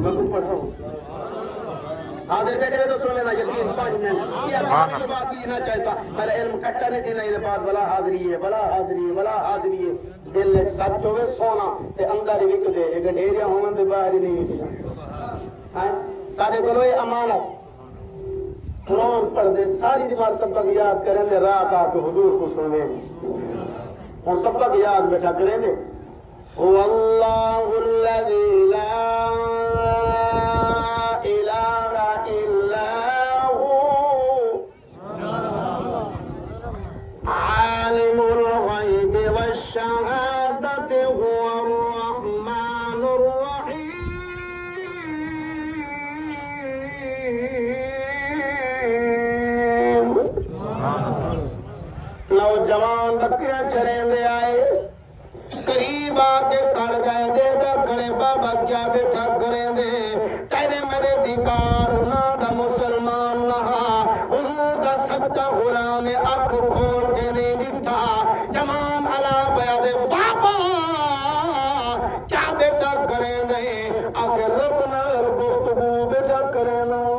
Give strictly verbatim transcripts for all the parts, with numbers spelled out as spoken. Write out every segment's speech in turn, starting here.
میں کو پڑھاؤں۔ حاضر بیٹھے تو سنو میرا یقین پانی میں۔ یہ سبحان اللہ۔ بات بھی نہ چاہتا، پر علم کٹا نہیں دینا، یہ بات بلا حاضری ہے، بلا حاضری ہے، بلا حاضری ہے۔ دل وچ سچ ہوے سونا، تے اندر ہی وکدے، یہ گڈھیریاں ہون تے باہر ہی نہیں وکدے۔ ہاں؟ سارے کولو یہ امانت۔ قرآن پڑھدے ساری جماعت سبق یاد کریں دے، رات آ کے حضور کو سنویں۔ ہن سبق یاد بیٹھا کریں دے۔ هو الله الذي لا إله إلا هو عالم الغيب والشهادة هو الرحمن الرحيم۔ نوجوان بکریاں چریندے آئے، قریب آ کے کھڑ ڳئے، ݙیہدا کھڑے، بابا کیا بیٹھا کریندے؟ تیݙے میݙے دیدار انہاں دا مسلمان نہ ہا، حضور دا سچا غلام ہے، اکھ کھول کے نہیں ݙٹھا۔ جوان الا پیا ݙے، بابا کیا بیٹھا کریندے؟ آکھے رب نال گفتگو بیٹھا کرینداں۔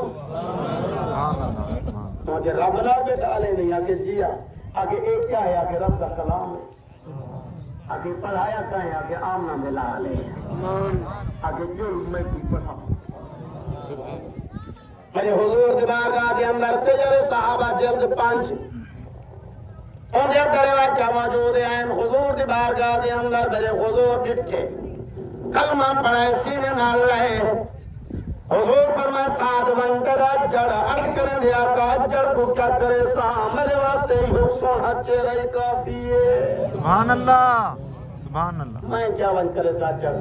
آکھے رب نال بیٹھا ڳالھیندے؟ آکھے جی ہا۔ آکھے اے کیا ہے؟ آکھے رب دا کلام ہے۔ آگے پڑھایا کہیں؟ آگے آمنا دے لال ہے۔ آگے جو میں کی پڑھا۔ میرے حضور دی بارگاہ دے اندر سجل صحابہ جلد پنج۔ اون دے اندر روایت موجود ہیں، حضور دی بارگاہ دے اندر میرے حضور ݙٹھے۔ کلمہ پڑھائے، سینے نال رہے۔ حضور فرمائے، سعد ونڄ تیݙا اجڑ۔ عرض کریندے، آقا، اجڑ کوں کیا کریساں؟ میݙے واسطے ایہو سوہݨا چہرہ ہی کافی ہے۔ سبحان اللہ، سبحان اللہ۔ میں کیا ونڄ کریساں اجڑ؟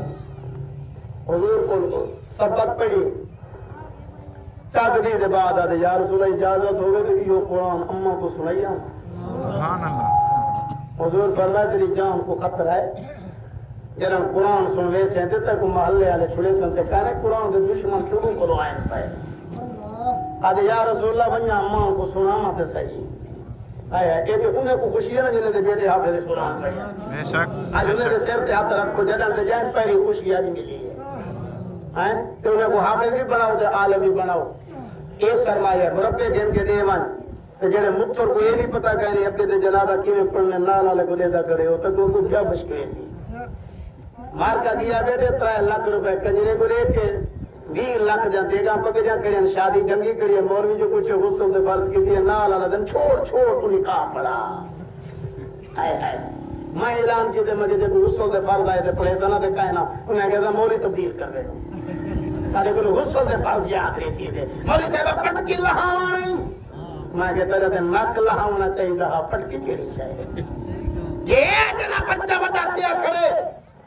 حضور کوں سبق پڑھی۔ چند ݙینھ دے بعد آہدے، یا رسول اللہ، اجازت ہووے تے ایہو قرآن اماں کوں سݨائیاں۔ سبحان اللہ۔ حضور فرمائے، تیݙی جان کوں خطرہ ہے۔ جݙاں قرآن سݨویسیں تے تیکوں محلے آلے چھڑیسن تے کہݨے، قرآن دے دشمن شروع کولو آئن پئے۔ آہدے، یا رسول اللہ، ونڄاں اماں کوں سݨاواں تے سہی۔ ہائے ہائے، اے تے انہیں کوں خوشی ہے نا جنہیں دے بیٹے حافظ قرآن پڑھے۔ بے شک، اڄ بے انہیں دے شک۔ سر تے ہتھ رکھو، جݙاں تے ڄائیں پہلی خوشی اڄ ملی ہے۔ ہیں؟ تے انہیں کوں حافظ وی بݨاؤ تے عالم وی بݨاؤ۔ اے سرمایہ مربے گھن کے ݙے ونڄ۔ تے جیڑھے متر کوں اے وی پتہ کائنی ابے دے جنازہ کیویں پڑھݨے، نال آلے کوں ݙیہدا کھڑے ہو، تے کوں کوں کیا مشکل سی؟ مر کا دیا بیٹھے، ترے لکھ روپے کنجرے کوں ݙے کے، ویہہ لکھ دیاں دیگاں پکیاں کھڑیاں، شادی ڈنگی کھڑی ہے، مولوی جو پچھے غسل دے فرض کیتی ہے، نال آلے دن چھوڑ چھوڑ کوں نکاح پڑھا۔ ہائے ہائے۔ میں اعلان کیتے، میں کہ جے کوئی غسل دے فرض آئے تے پڑھے تے نہ تے کائنا، انہیں کہتا مولوی تبدیل کر دے۔ سارے کولوں غسل دے فرض یاد نہیں تھیندے۔ مولوی صاحب پٹکی لہاوݨ آئی۔ میں کہ تیرے تے نک لہاوݨا چاہیدا ہا، پٹکی کیڑھی شے ہے؟ جے اڄ دا بچہ وݙا تھیا کھڑے،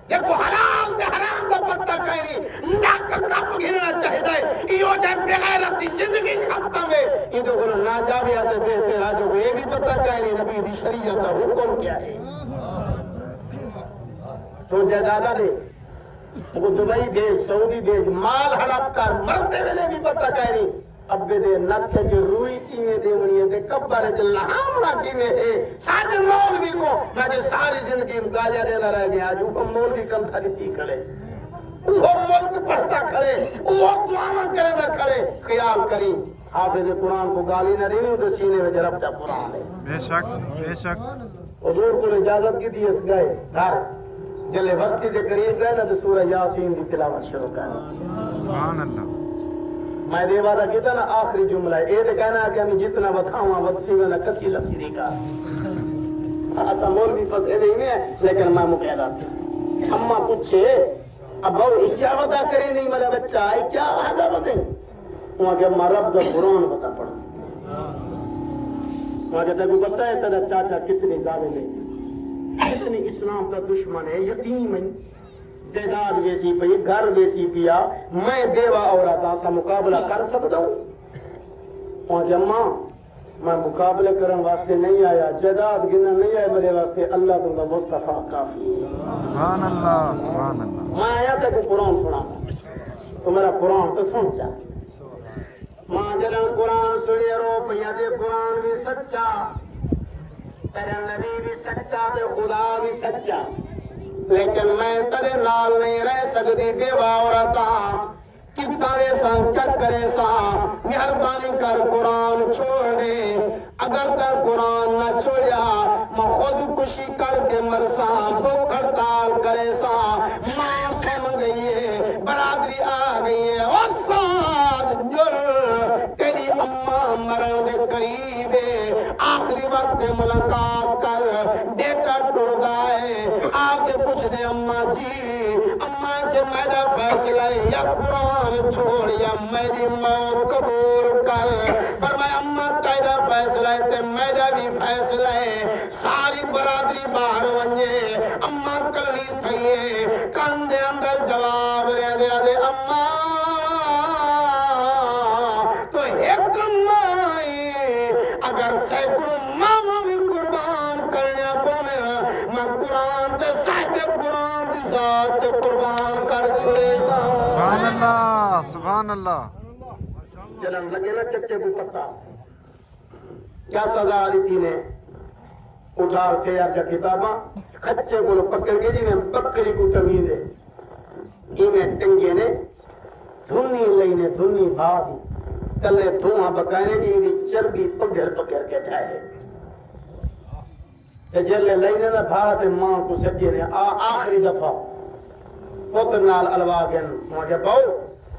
جیکوں حلال تے حرام دا پتہ کائنی، نک کپ گھنݨا چاہیدا ہے۔ ایہو جہے بے غیرت دی زندگی ختم ہے۔ ایندے کولوں نہ جاوے تے بہتر آ جو اے وی پتہ کائنی نبی دی شریعت دا حکم کیا ہے۔ سوچے دادا دے، اوکوں دبئی بھیج، سعودی بھیج، مال ہڑپ کر، مردے ویلے وی پتہ کائنی۔ ابے دے نک اچ روئی کیویں ݙیوݨی ہے تے قبر اچ لہاوݨا کیویں ہے؟ ساݙے مولوی کوں میں جو ساری زندگی گالیاں ݙیندا رہ ڳیا، اڄ اوہو مولوی کندھا ݙتی کھڑے، اوہو ملک پڑھدا کھڑے، اوہو دعاواں کریندا کھڑے۔ خیال کریں، حافظ قرآن کوں گالی نہ ݙیویں، اوندے سینے وچ رب دا قرآن ہے۔ بے شک، بے شک۔ حضور کوں اجازت گھدی، اس ڳئے گھر۔ جلے وستی دے قریب ڳئے نا تے سورہ یاسین دی تلاوت شروع کر ݙتی۔ سبحان اللہ۔ میں دے وعدہ کیتا نا، آخری جملہ ہے، اے تے کہنا کہ ہمیں جتنا ودھاواں ودھسی وینا، کچی لسی دی ڳالھ۔ اساں مولوی پسے نہیں ہیں، لیکن میں مقیدہ تھی۔ اماں پچھے، ابا، اے کیا وعدہ کریں نہیں میرا بچہ، اے کیا وعدہ وعدے؟ انہاں آکھیا، میں رب دا قرآن ودا پڑھاں۔ انہاں آکھیا، تیکوں پتہ ہے تیرا چاچا کتنی ظالم ہے، کتنی اسلام دا دشمن ہے، یتیم ہے، جائیداد ویسی پئی، گھر ویسی پیا، میں بیوہ عورت ہاں، اساں مقابلہ کر سڳدا ہوں؟ انہاں آکھیا، اماں، میں مقابلے کرݨ واسطے نہیں آیا، جائیداد گھنݨ نہیں آیا، میرے واسطے اللہ توں دا مصطفیٰ کافی ہے۔ سبحان اللہ، سبحان اللہ۔ میں آیا تیکوں قرآن سݨاواں، تو میرا قرآن تو سݨ چا۔ ماں جݙاں قرآن سݨے، رو پئی آہدی، قرآن وی سچا، تیݙا نبی وی سچا تے خدا وی سچا، لیکن میں تیݙے نال نہیں رہ سڳدی، بیوہ عورت ہاں۔ ساں کیا کریساں، مہربانی کر قرآن چھوڑ ݙے، اگر تاں قرآن نہ چھوڑیا، میں خودکشی کر کے مرساں، بھوک ہڑتال کریساں۔ ماں سم ڳئی ہے، برادری آ ڳئی ہے، او سعد ڄل، تیݙی اماں مرݨ دے قریب ہے، آخری وقت ملاقات کر، بیٹا ٹردا ہے، آ کے پچھدے، اماں جی، اماں جی، میݙا فیصلہ ہے، یا قرآن چھوڑ یا میݙی موت قبول کر۔ فرمایا، اماں تیݙا فیصلہ ہے تے میݙا وی فیصلہ ہے۔ ساری برادری ٻاہر ونڄے، اماں کلھی تھئی ہے، کن دے اندر جواب ݙیندے آہدے، اماں، توں ہک ماں ایں، اگر سینکڑوں ماواں وی قربان کرݨیاں پوون، میں قرآن تے صاحب قرآن دی ذات تے قربان کر چھوڑیساں۔ سبحان اللہ، سبحان اللہ۔ جنم لڳے نا چچے کوں پتہ، کیا سزا ݙتی نے؟ اٹھا پھیر جا کتاباں، کچے کوں پکڑ کے جیویں بکری کوں ٹنگیندے، ایویں ٹنگے نے۔ دھنی لئی نے، دھنی بھا دی، تلے دھواں پکائے نے، ایندی چربی پگھر پگھر کے ڈھائے۔ تے جیلے لئی نے تاں بھا تے ماں کوں سݙے نے، آ آخری دفعہ پتر نال الوا گھن۔ میں آکھیا، بہو،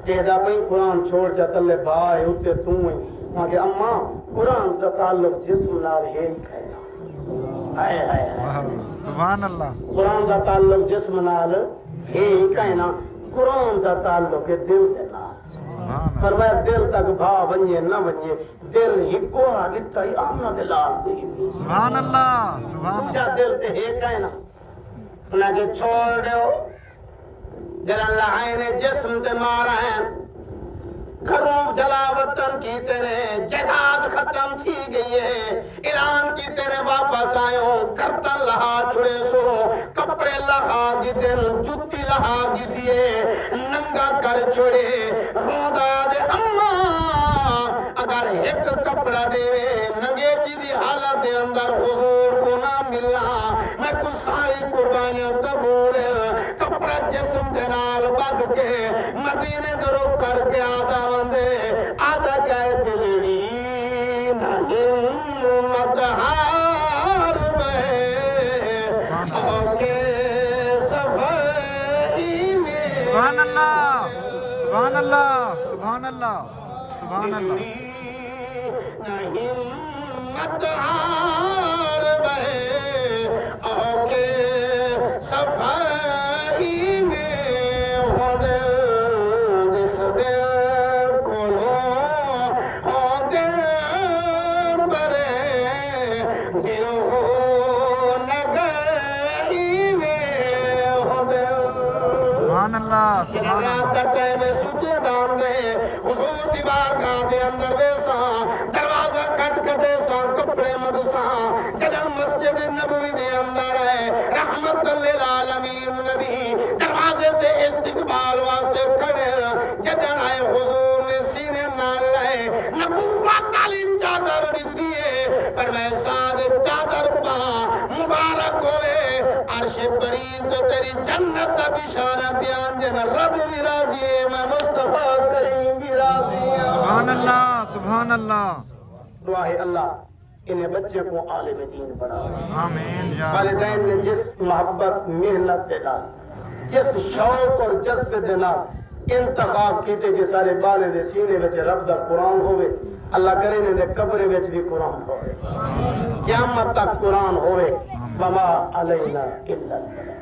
ݙیہدا پئیں، قرآن چھوڑ چا، تلے بھا ہے، اتے توں ہیں۔ میں آکھیا، اماں، قرآن دا تعلق جسم نال ہے ہی کائنا۔ ہائے، ہائے، ہائے۔ واہ، سبحان اللہ۔ قرآن دا تعلق جسم نال ہے ہی کائنا، قرآن دا تعلق ہے دل دے نال۔ سبحان اللہ۔ فرمایا، دل تک بھا ونڄے نہ ونڄے، دل ہکو ہا ݙٹھا ہئی آمنہ دے لال دی۔ سبحان اللہ، سبحان اللہ۔ ݙوجھا دل تے ہے کائنا۔ انہاں آکھیا چھوڑ ݙیو، جݙاں لہائے نے جسم تے مار آئے، گھروں جلا وطن کیتے نے، جائیداد ختم تھی ڳئی ہے، اعلان کیتے نے واپس آیوں، گردن لہا چھڑیسوں، کپڑے لہا گھدن، جتی لہا گھدی ہے، ننگا کر چھوڑے، روندا آہدے اماں، اگر ہک کپڑا ݙیوے، ننگے جی دی حالت دے اندر حضور کوں نہ ملاں، میکوں ساری قربانیاں قبول ہن۔ کپڑا جسم دے نال ٻدھ کے مدینے دا رخ کر کے آہدا ویندے، آہدا کائے دلڑی نہ ہمت ہار وے، اوکھے سفر ایویں۔ سبحان اللہ، سبحان اللہ، سبحان اللہ، سبحان اللہ۔ دلڑی نہ ہمت ہار وے، اوکھے سفر ایویں ہوندن، جس دل کولوں ہوندن پرے، دل ہو نہ ڳئے ایویں ہوندن۔ سبحان اللہ، سبحان اللہ۔ رات دا ٹائم ہے، سجے دا اندر ہے، حضور دی بارگاہ دے اندر ویساں، دروازہ کھٹکھٹیساں، کپڑے مدساں۔ جݙاں مسجد نبوی دے اندر آئے، رحمت للعالمین نبی دروازے تے استقبال واسطے کھڑے۔ جݙاں آئے، حضور نے سینے نال لائے، نبوت والی چادر ݙتی ہے۔ فرمایا، سعد، چادر پا، مبارک ہووے، عرش برین تے تیری جنت دا بشارہ بیان جن۔ رب وی راضی ہے، میں مصطفیٰ کریم وی راضی ہاں۔ سبحان اللہ، سبحان اللہ۔ دعا ہے اللہ انہیں بچے کو عالم دین بناوے۔ آمین یا رب۔ والدین نے جس محبت، محنت دے نال، جس شوق اور جذبے دے نال انتخاب کیتے کہ سارے ٻالیں دے سینے وچ رب دا قرآن ہووے، اللہ کرے انہیں دے قبریں وچ بھی قرآن ہووے، قیامت تک قرآن ہووے۔ وما علینا الا البلاغ۔